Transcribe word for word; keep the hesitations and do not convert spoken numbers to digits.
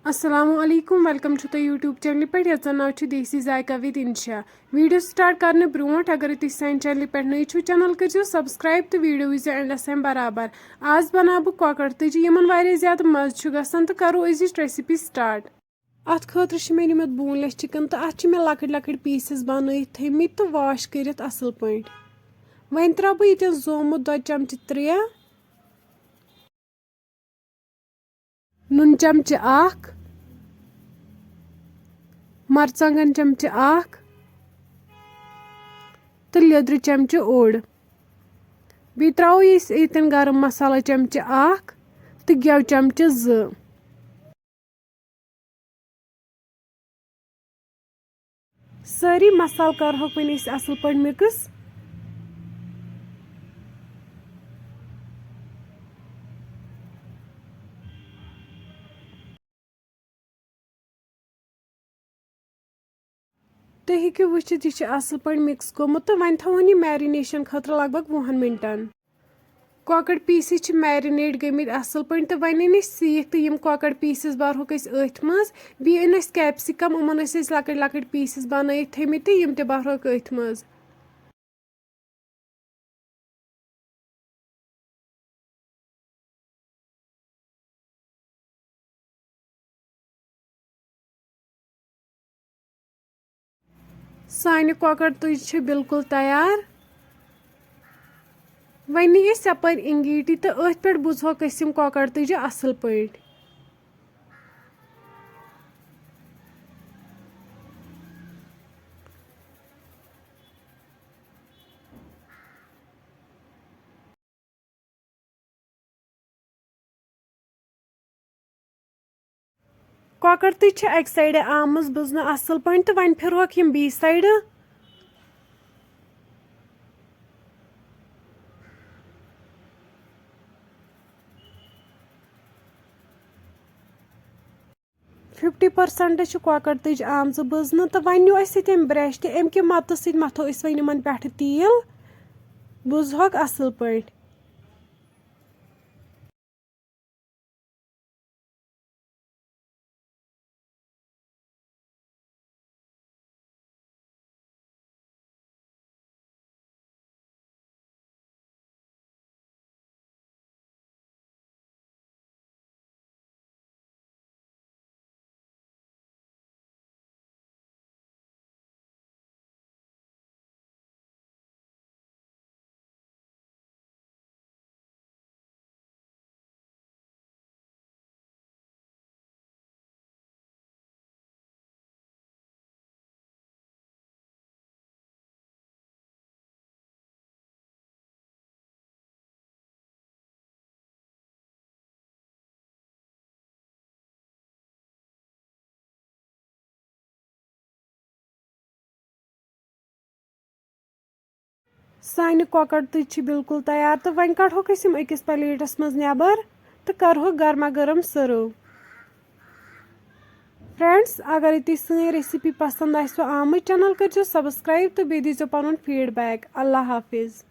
السلام علیکم، welcome چھُ تۄہہِ YouTube چینلہِ پٮ۪ٹھ یَتھ زَن ناو چھُ دیسی ذایقہ with انشا۔ ویڈیو سٹارٹ کرنہٕ برونٛٹھ اگرے تُہۍ سانہِ چینلہِ پٮ۪ٹھ نٔے چھِو، چینل کٔرزیو سبسکرائب تہٕ ویڈیو وٕچھزیو اینڈس تام برابر۔ آز بناو بہٕ کۄکر تُجہِ، یِمن واریاہ زیادٕ مزٕ چھُ گژھان، تہٕ کرو أزِچ ریسپی سٹارٹ۔ اتھ خٲطرٕ چھِ مےٚ نِمٕتۍ boneless chicken تہٕ اتھ چھِ مےٚ لۄکٕٹۍ لۄکٕٹۍ پیٖسز بنٲیِتھ تھٲومٕتۍ تہٕ واش کٔرِتھ اصل پٲٹھۍ۔ وۄنۍ ترٛاوٕ بہٕ ییٚتٮ۪ن زومُت دۄدٕ چمچہٕ ترٛےٚ، نُن چمچہٕ اکھ، مرژٕوانٛگن چمچہٕ اکھ تہٕ لیٚدرِ چمچہٕ اوٚڑ۔ بیٚیہِ ترٛاوو أسۍ ییٚتٮ۪ن گرم مسالہ چمچہٕ اکھ تہٕ گٮ۪و چمچہٕ زٕ۔ سٲری مسالہٕ کرہوکھ وۄنۍ أسۍ اصل پٲٹھۍ mix۔ تُہۍ ہیٚکِو وٕچھِتھ، یہِ چھُ اصل پٲٹھۍ mix گوٚمُت تہٕ وۄنۍ تھاوون یہِ marination خٲطرٕ لگ بگ وُہن منٹن۔ کۄکر پیٖسز چھِ marinate گٔمٕتۍ اصل پٲٹھۍ تہٕ وۄنۍ أنۍ أسۍ سیٖکھ تہٕ یِم کۄکر پیٖسز برہوکھ أسۍ أتھۍ منٛز۔ بیٚیہِ أنۍ اَسہِ capsicum، یِمن ٲسۍ اَسہِ لۄکٕٹۍ لۄکٕٹۍ پیٖسز بنٲیِتھ تھٲومٕتۍ تہٕ یِم تہِ برہوکھ أتھۍ منٛز۔ سانہِ کۄکر تُجہِ چھِ بالکل تیار۔ وۄنۍ نی أسۍ یپٲرۍ انگیٖٹی تہٕ أتھۍ پٮ۪ٹھ بُزہوکھ أسۍ یِم کۄکر تُجہِ اصل پٲٹھۍ۔ کۄکر تُج چھِ اکہِ سایڈٕ آمٕژ بُزنہٕ اصل پٲٹھۍ تہٕ وۄنۍ پھِرہوکھ یِم بیٚیہِ سایڈٕ۔ fifty percent چھِ کۄکر تُج آمژٕ بُزنہٕ تہٕ وۄنۍ نیوٗ اَسہِ ییٚتہِ أمۍ brush تہِ، اَمہِ کہِ مدتہٕ سۭتۍ مَتھو أسۍ وۄنۍ یِمن پٮ۪ٹھٕ تیٖل، بُزہوکھ اَصٕل پٲٹھۍ۔ سانہِ کۄکر تُج چھِ بالکل تیار تہٕ وۄنۍ کڑہوکھ أسۍ یِم أکِس پلیٹس منٛز نٮ۪بر تہٕ کرہوکھ گرما گرم serve۔ Friends، اگرے تُہۍ سٲنۍ recipe پسند آسِوٕ آمٕژ، channel کٔرزیو subscribe تہٕ بیٚیہِ دیٖزیو پنُن feedback۔ اللہ حافظ۔